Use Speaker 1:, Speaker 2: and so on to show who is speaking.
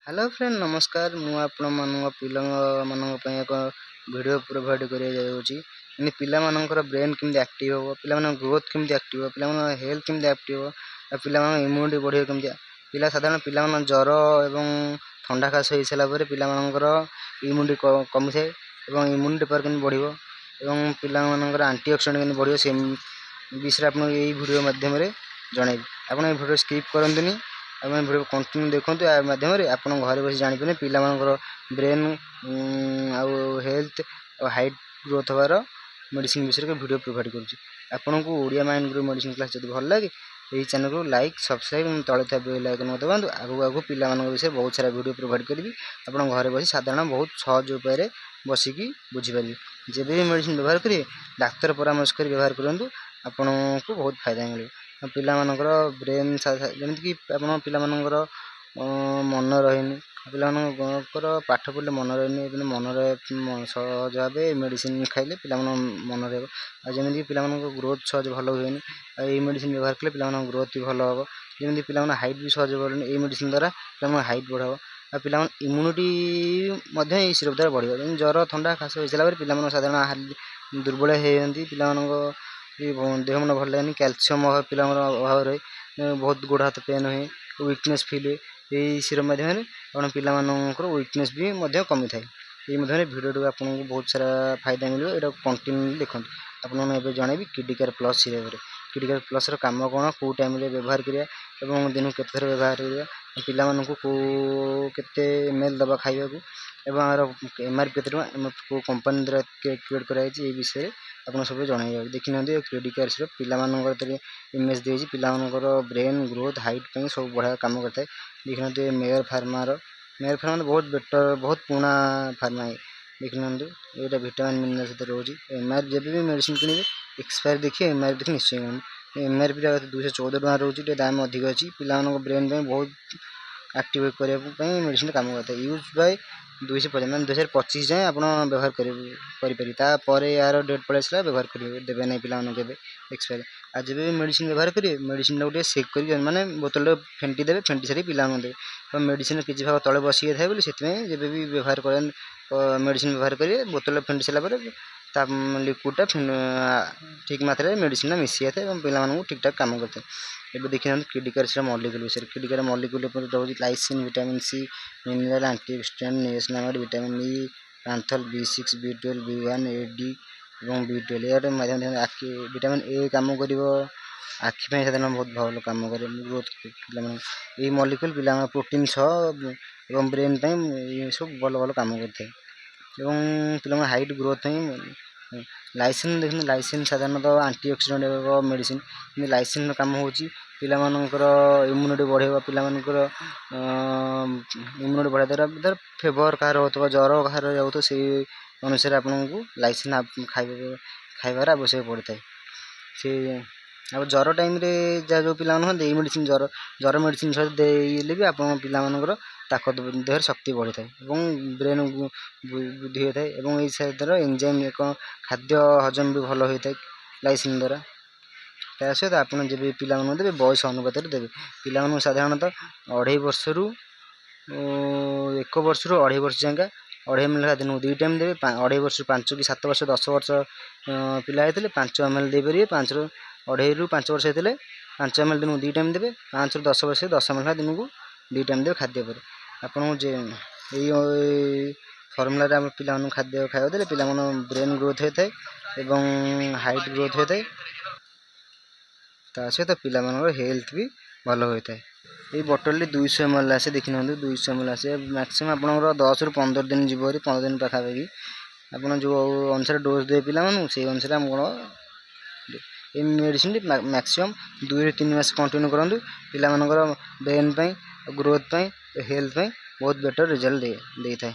Speaker 1: Hello friend, ନମସ୍କାର। ମୁଁ ଆପଣମାନଙ୍କ ପିଲାମାନଙ୍କ ପାଇଁ ଏକ ଭିଡ଼ିଓ ପ୍ରୋଭାଇଡ଼ କରିବାକୁ ଯାଉଛି। ଏମିତି ପିଲାମାନଙ୍କର ବ୍ରେନ୍ କେମିତି ଆକ୍ଟିଭ୍ ହେବ, ପିଲାମାନଙ୍କ ଗ୍ରୋଥ୍ କେମିତି ଆକ୍ଟିଭ୍ ହେବ, ପିଲାମାନଙ୍କ ହେଲ୍ଥ କେମିତି ଆକ୍ଟିଭ୍ ହେବ ଆଉ ପିଲାମାନଙ୍କ ଇମ୍ୟୁନିଟି ବଢ଼ିବ କେମିତି। ପିଲା ସାଧାରଣ ପିଲାମାନଙ୍କ ଜ୍ୱର ଏବଂ ଥଣ୍ଡା କାଶ ହେଇସାରିଲା ପରେ ପିଲାମାନଙ୍କର ଇମ୍ୟୁନିଟି କମିଥାଏ ଏବଂ ଇମ୍ୟୁନିଟି ପାୱାର କେମିତି ବଢ଼ିବ ଏବଂ ପିଲାମାନଙ୍କର ଆଣ୍ଟି ଅକ୍ସିଡେଣ୍ଟ କେମିତି ବଢ଼ିବ, ସେ ବିଷୟରେ ଆପଣଙ୍କୁ ଏଇ ଭିଡ଼ିଓ ମାଧ୍ୟମରେ ଜଣାଇବି। ଆପଣ ଏ ଭିଡ଼ିଓ ସ୍କିପ୍ କରନ୍ତୁନି, ଆପଣ ଏ ଭିଡ଼ିଓ କଣ୍ଟିନ୍ୟୁ ଦେଖନ୍ତୁ। ୟା ମାଧ୍ୟମରେ ଆପଣ ଘରେ ବସି ଜାଣିପାରିବେ ପିଲାମାନଙ୍କର ବ୍ରେନ୍ ଆଉ ହେଲ୍ଥ ଆଉ ହାଇଟ୍ ଗ୍ରୋଥ୍ ହେବାର ମେଡ଼ିସିନ୍ ବିଷୟରେ ଭିଡ଼ିଓ ପ୍ରୋଭାଇଡ଼ କରୁଛି। ଆପଣଙ୍କୁ Odia mind grow medicine class ଯଦି ଭଲ ଲାଗେ, ଏହି ଚ୍ୟାନେଲକୁ ଲାଇକ୍, ସବସ୍କ୍ରାଇବ୍ ଏବଂ ତଳେ ଥିବା ବେଲ୍ ଆଇକନ୍ ଦବାନ୍ତୁ। ଆଗକୁ ଆଗକୁ ପିଲାମାନଙ୍କ ବିଷୟରେ ବହୁତ ସାରା ଭିଡ଼ିଓ ପ୍ରୋଭାଇଡ଼ କରିବି। ଆପଣ ଘରେ ବସି ସାଧାରଣ ବହୁତ ସହଜ ଉପାୟରେ ବସିକି ବୁଝିପାରିବେ। ଯେବେ ବି ମେଡ଼ିସିନ୍ ବ୍ୟବହାର କରିବେ, ଡାକ୍ତର ପରାମର୍ଶ କରି ବ୍ୟବହାର କରନ୍ତୁ, ଆପଣଙ୍କୁ ବହୁତ ଫାଇଦା ମିଳିବ। ଆଉ ପିଲାମାନଙ୍କର ବ୍ରେନ୍, ଯେମିତିକି ଆପଣ ପିଲାମାନଙ୍କର ମନ ରହେନି, ପିଲାମାନଙ୍କର ପାଠ ପଢ଼ିଲେ ମନ ରହେନି, କିନ୍ତୁ ମନ ରହେ ସହଜ ଭାବେ ମେଡ଼ିସିନ୍ ଖାଇଲେ ପିଲାମାନଙ୍କ ମନ ରହିବ। ଆଉ ଯେମିତିକି ପିଲାମାନଙ୍କ ଗ୍ରୋଥ୍ ସହଜ ଭଲ ହୁଏନି, ଆଉ ଏଇ ମେଡ଼ିସିନ୍ ବ୍ୟବହାର କଲେ ପିଲାମାନଙ୍କ ଗ୍ରୋଥ୍ ବି ଭଲ ହେବ। ଯେମିତି ପିଲାମାନଙ୍କ ହାଇଟ୍ ବି ସହଜ ବଢ଼େନି, ଏଇ ମେଡ଼ିସିନ୍ ଦ୍ୱାରା ପିଲାମାନଙ୍କ ହାଇଟ୍ ବଢ଼ାବ। ଆଉ ପିଲାମାନଙ୍କ ଇମ୍ୟୁନିଟି ମଧ୍ୟ ଏଇ ସିରପ୍ ଦ୍ୱାରା ବଢ଼ିବ। ଯେମିତି ଜ୍ୱର, ଥଣ୍ଡା, କାଶ ହେଇସାରିଲା ପରେ ପିଲାମାନଙ୍କ ସାଧାରଣ ଦୁର୍ବଳ ହେଇଯାନ୍ତି, ପିଲାମାନଙ୍କ ବି ଦେହ ମନ ଭଲ ଲାଗେନି, କ୍ୟାଲସିୟମ୍ ଅଭାବ ପିଲାଙ୍କର ଅଭାବ ରହେ, ବହୁତ ଗୋଡ଼ ହାତ ପେନ୍ ହୁଏ, ୱିକନେସ୍ ଫିଲ୍ ହୁଏ। ଏଇ ସିରପ୍ ମାଧ୍ୟମରେ ଆପଣ ପିଲାମାନଙ୍କର ୱିକନେସ୍ ବି ମଧ୍ୟ କମିଥାଏ। ଏଇ ମାଧ୍ୟମରେ ଭିଡ଼ିଓଟିକୁ ଆପଣଙ୍କୁ ବହୁତ ସାରା ଫାଇଦା ମିଳିବ। ଏଇଟାକୁ କଣ୍ଟିନ୍ୟୁ ଦେଖନ୍ତୁ। ଆପଣଙ୍କୁ ଏବେ ଜଣେଇବି କିଡ଼ିକେୟାର ପ୍ଲସ୍ ସିରପ୍ରେ, କିଡ଼ିକେୟାର ପ୍ଲସ୍ର କାମ କ'ଣ, କେଉଁ ଟାଇମ୍ରେ ବ୍ୟବହାର କରିବା ଏବଂ ଦିନକୁ କେତେ ଥର ବ୍ୟବହାର କରିବା, ପିଲାମାନଙ୍କୁ କେଉଁ କେତେ ଏମ୍ ଏଲ୍ ଦେବା ଖାଇବାକୁ ଏବଂ ଏହାର ଏମ୍ ଆର୍ ପି କେତେ ଟଙ୍କା, କେଉଁ କମ୍ପାନୀ ଦ୍ୱାରା କ୍ରିଏଟ୍ କରାଯାଇଛି, ଏଇ ବିଷୟରେ ଆପଣ ସବୁ ଜଣାଇବାକୁ ଦେଖିନିଅନ୍ତୁ। କିଡ଼ିକେୟାର ସିରପ୍ ପିଲାମାନଙ୍କର ଏଥିରେ ଇମେଜ୍ ଦେଇଛି। ପିଲାମାନଙ୍କର ବ୍ରେନ୍ ଗ୍ରୋଥ୍, ହାଇଟ୍ ପାଇଁ ସବୁ ବଢ଼ିଆ କାମ କରିଥାଏ। ଦେଖିନିଅନ୍ତୁ, ଏ ମେୟର ଫାର୍ମାର, ମେୟର ଫାର୍ମା ବହୁତ ବେଟର୍, ବହୁତ ପୁରୁଣା ଫାର୍ମା। ଦେଖିନିଅନ୍ତୁ, ଏଇଟା ଭିଟାମିନ୍ ମିନେରାଲ୍ ସହିତ ରହୁଛି। ଏମ୍ ଆର୍, ଯେବେ ବି ମେଡ଼ିସିନ୍ କିଣିବେ, ଏକ୍ସପାୟାର ଦେଖି, ଏମ୍ ଆର୍ ପି ଦେଖି ନିଶ୍ଚୟ କିଣନ୍ତୁ। ଏମ୍ ଆର୍ ପିଟା 214 ଟଙ୍କା ରହୁଛି, ଟିକେ ଦାମ୍ ଅଧିକ ଅଛି। ପିଲାମାନଙ୍କ ବ୍ରେନ୍ ପାଇଁ ବହୁତ ଆକ୍ଟିଭ୍ କରିବା ପାଇଁ ମେଡ଼ିସିନ୍ କାମ କରିଥାଏ। ୟୁଜ୍ ବାଇ 250, ମାନେ 2025 ଯାଏଁ ଆପଣ ବ୍ୟବହାର କରିପାରିବେ। ତାପରେ ଏହାର ଡେଟ୍ ପଳେଇ ଆସିଲା, ବ୍ୟବହାର କରିବେ ଦେବେ ନାହିଁ ପିଲାମାନଙ୍କୁ ଏବେ ଏକ୍ସପାୟାର। ଆଉ ଯେବେ ବି ମେଡ଼ିସିନ୍ ବ୍ୟବହାର କରିବେ, ମେଡ଼ିସିନ୍ଟାକୁ ଟିକେ ସେକ୍ କରିକି, ମାନେ ବୋତଲଟା ଫେଣ୍ଟି ଦେବେ, ଫେଣ୍ଟି ସାରିକି ପିଲାମାନଙ୍କୁ ଦେବେ। ତ ମେଡ଼ିସିନ୍ କିଛି ଭାଗ ତଳେ ବସିକି ଥାଏ ବୋଲି ସେଥିପାଇଁ ଯେବେ ବି ବ୍ୟବହାର କରନ୍ତି, ମେଡ଼ିସିନ୍ ବ୍ୟବହାର କରିବେ, ବୋତଲଟା ଫେଣ୍ଟି ସାରିଲା ପରେ ତା ଲିକ୍ୱିଡ଼ଟା ଠିକ୍ ମାତ୍ରାରେ ମେଡ଼ିସିନ୍ଟା ମିଶି ଯାଇଥାଏ ଏବଂ ପିଲାମାନଙ୍କୁ ଠିକ୍ ଠାକ୍ କାମ କରିଥାଏ। ଏବେ ଦେଖିନିଅନ୍ତୁ କିଡ଼ିକେୟାର ସେଟା ମଲିକୁଲ ବିଷୟରେ। କିଡ଼ିକେୟାର ମଲିକୁଲ ଉପରେ ରହୁଛି lysine, vitamin C, mineral, antioxidant, niacinamide, vitamin E, panthenol, B6, B12, B1, A, D ଏବଂ ବି 12। ଏହାର ମାଧ୍ୟମରେ ଆଖି, ଭିଟାମିନ୍ ଏ କାମ କରିବ ଆଖି ପାଇଁ, ସାଧାରଣ ବହୁତ ଭଲ କାମ କରେ ଗ୍ରୋଥ୍ ପିଲାମାନଙ୍କୁ। ଏଇ ମଲିକୁଲ ପିଲାଙ୍କ ପ୍ରୋଟିନ୍ ସହ ଏବଂ ବ୍ରେନ୍ ପାଇଁ ଏ ସବୁ ଭଲ ଭଲ କାମ କରିଥାଏ ଏବଂ ପିଲାଙ୍କ ହାଇଟ୍ ଗ୍ରୋଥ୍ ପାଇଁ ଲାଇସିନ୍ ଦେଖନ୍ତୁ। ଲାଇସିନ୍ ସାଧାରଣତଃ ଆଣ୍ଟି ଅକ୍ସିଡେଣ୍ଟ ଏକ ମେଡ଼ିସିନ୍। କିନ୍ତୁ ଲାଇସିନ୍ର କାମ ହେଉଛି ପିଲାମାନଙ୍କର ଇମ୍ୟୁନିଟି ବଢ଼େଇବା। ପିଲାମାନଙ୍କର ଇମ୍ୟୁନିଟି ବଢ଼ାଇବା ଦ୍ୱାରା, ଧର ଫିଭର୍ କାହାର ହେଉଥିବ, ଜ୍ୱର କାହାର ଯାଉଥିବ, ସେଇ ଅନୁସାରେ ଆପଣଙ୍କୁ ଲାଇସିନ୍ ଖାଇବା ଖାଇବାର ଆବଶ୍ୟକ ପଡ଼ିଥାଏ। ସେ ଆଉ ଜ୍ୱର ଟାଇମ୍ରେ ଯାହା ଯେଉଁ ପିଲାମାନେ ହୁଅନ୍ତି, ଏଇ ମେଡ଼ିସିନ୍ ଜ୍ୱର ମେଡ଼ିସିନ୍ ସହିତ ଦେଇଲେ ବି ଆପଣଙ୍କ ପିଲାମାନଙ୍କର ତାକତ, ଦେହରେ ଶକ୍ତି ବଢ଼ିଥାଏ ଏବଂ ବ୍ରେନ୍ ବୃଦ୍ଧି ହୋଇଥାଏ ଏବଂ ଏଇ ଦ୍ୱାରା ଏନ୍ଜାଇମ୍ ଏକ ଖାଦ୍ୟ ହଜମ ବି ଭଲ ହୋଇଥାଏ ଲାଇସିନ୍ ଦ୍ୱାରା। ତା ସହିତ ଆପଣ ଯେବେ ପିଲାମାନଙ୍କୁ ଦେବେ, ବୟସ ଅନୁପାତରେ ଦେବେ। ପିଲାମାନଙ୍କୁ ସାଧାରଣତଃ ଅଢ଼େଇ ବର୍ଷରୁ, 1 ବର୍ଷରୁ ଅଢ଼େଇ ବର୍ଷ ଯାଏକା 2.5 ଏମ୍ ଏଲ୍ ଲେଖା ଦିନକୁ ଦୁଇ ଟାଇମ୍ ଦେବେ। ଅଢ଼େଇ ବର୍ଷରୁ 5 କି 7 ବର୍ଷ, 10 ବର୍ଷ ପିଲା ହେଇଥିଲେ 5 ଏମ୍ ଏଲ୍ ଦେଇପାରିବେ। ପାଞ୍ଚରୁ, ଅଢ଼େଇରୁ 5 ବର୍ଷ ହେଇଥିଲେ 5 ଏମ୍ ଏଲ୍ ଦିନକୁ ଦୁଇ ଟାଇମ୍ ଦେବେ। 5ରୁ 10 ବର୍ଷ, 10 ଏମ୍ ଏଲ୍ ଲେଖା ଦିନକୁ ଦୁଇ ଟାଇମ୍ ଦେବେ ଖାଦ୍ୟ ପରେ। ଆପଣଙ୍କୁ ଯେ ଏଇ ଫର୍ମୁଲାରେ ଆମ ପିଲାମାନଙ୍କୁ ଖାଦ୍ୟ ଖାଇବାକୁ ଦେଲେ ପିଲାମାନଙ୍କ ବ୍ରେନ୍ ଗ୍ରୋଥ୍ ହୋଇଥାଏ ଏବଂ ହାଇଟ୍ ଗ୍ରୋଥ୍ ହୋଇଥାଏ, ତା ସହିତ ପିଲାମାନଙ୍କର ହେଲ୍ଥ ବି ଭଲ ହୋଇଥାଏ। ଏଇ ବଟଲ୍ଟି 200 ଏମ୍ ଏଲ୍ ଆସେ। ଦେଖିନିଅନ୍ତୁ, 200 ଏମ୍ ଏଲ୍ ଆସେ। ମ୍ୟାକ୍ସିମମ୍ ଆପଣଙ୍କର 10ରୁ 15 ଦିନ ଯିବ ଭାରି, 15 ଦିନ ପାଖାପାଖି। ଆପଣ ଯେଉଁ ଅନୁସାରେ ଡୋଜ୍ ଦେବେ ପିଲାମାନଙ୍କୁ, ସେଇ ଅନୁସାରେ ଆପଣ ଏଇ ମେଡ଼ିସିନଟି ମ୍ୟାକ୍ସିମମ୍ 2ରୁ 3 ମାସ କଣ୍ଟିନ୍ୟୁ କରନ୍ତୁ। ପିଲାମାନଙ୍କର ବ୍ରେନ୍ ପାଇଁ, ଗ୍ରୋଥ୍ ପାଇଁ, ହେଲ୍ଥ ପାଇଁ ବହୁତ ବେଟର୍ ରେଜଲ୍ଟ ଦେଇଥାଏ।